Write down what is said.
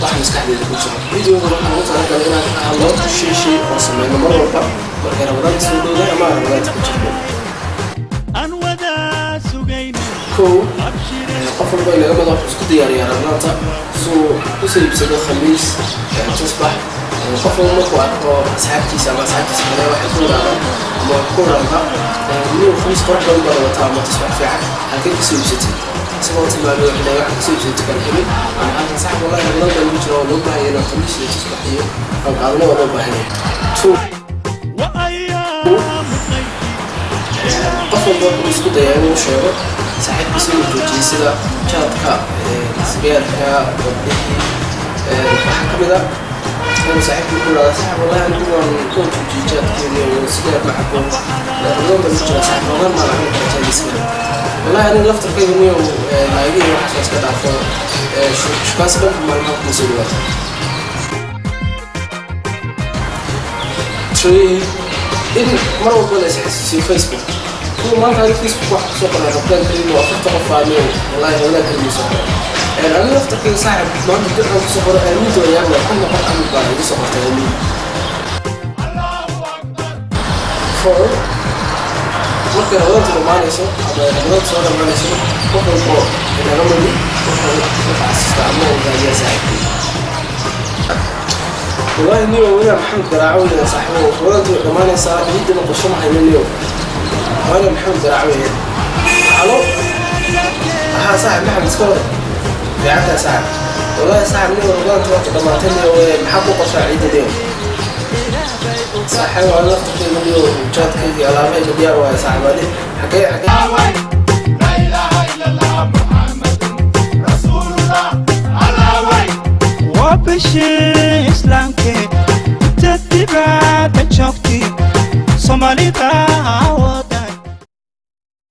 Wax maskaxdeeda ku jira videoga waxaan ugu talagalay inaan ka hadlo shay shay oo sameyno mar walba markay Ramadaanta soo dhowday ama aan Ramadaanta ku jirno. Kow, qof walba inaga mid wuxuu isku diyaariyaa Ramadaanta suu usoo iibsado khamiis, tusbax. Qof walba markuu arko asxaabtiisa ama asxaabtiisa kale, waxay ku yidhahdaan ama ku yidhahdaa: "Nin khamiis qurux badan baa wataa ama tusbax fiican, halkee kasoo iibsatay?" Isagoo tilmaamay, wuxuu leeyahay: "Waxaan kasoo iibsatay dukaan hebel ama halkan." Sax, wallahi Ramadaan baa lagu jira oo loo baahan yahay inaan khamiis iyo tusbax iyo aan qaadano, waa loo baahan yahay. Two, qof walba wuxuu isku dayaa inuu sheego saaxiibkiisa inuu joojiyay, sida jaadka, sigaarka, gabdhihii. Waxaa ka mid a inuu saaxiibkii ku yidhahda: "Saaxib, wallahi anigu waan joojiyay jaadkeeni oo sigaar ma cabo. Ramadaan baa lagu jira, saaxib, Ramadaan maa la cuni kara jaad iyo sigaar? Wallahi aniga laftarkayga niyow naagihii waxaas waa iska dhaafo." Shukaansi dhanka maalmaha kuma soo dhawaata. Three, in mar walba la isxasuusiyo Facebook. Kuwa maanta aniga Facebook waxa kusoo qoray "Ramadaan Kariim" oo 40 qof aamiyo. Wallahi Ramadaan Kariim soo qoray. Aniga laftarkayga, saaxib, maanta ducaan kusoo qoray, aamiinta waa yaabla, 1000 qof camal baa igu soo qortay aamiin. Four, markay Ramadaantu dhammaanayso ama ay Ramadaantu soo dhammaanayso, qof walbo inaga midi wuxuu xasuustaa ama uu raadiyaa saaxiibkii. Wallahi niyo inaa Maxamed garaaco weeyaan, saaxiibo. Ramadaantu way dhammaanaysaa, ciidana qorsho ma hayno niyo, waa inaa Maxamed garaaco weeyaan. Halo, haa saaxib, Maxamed, iska wada fiicantaa saaxib? Wallahi saaxib, niyo Ramadaantu waata dhammaatay niyo, maxaa ku qorshaa ciidda niyo? Saaxiib, waa laftarkayga niyo, jaadkayga alaabahayga diyaar waaye saaxiib. Adi xagee xagee? Waa bishii islaamkee inta dibadda joogtay Soomaalida.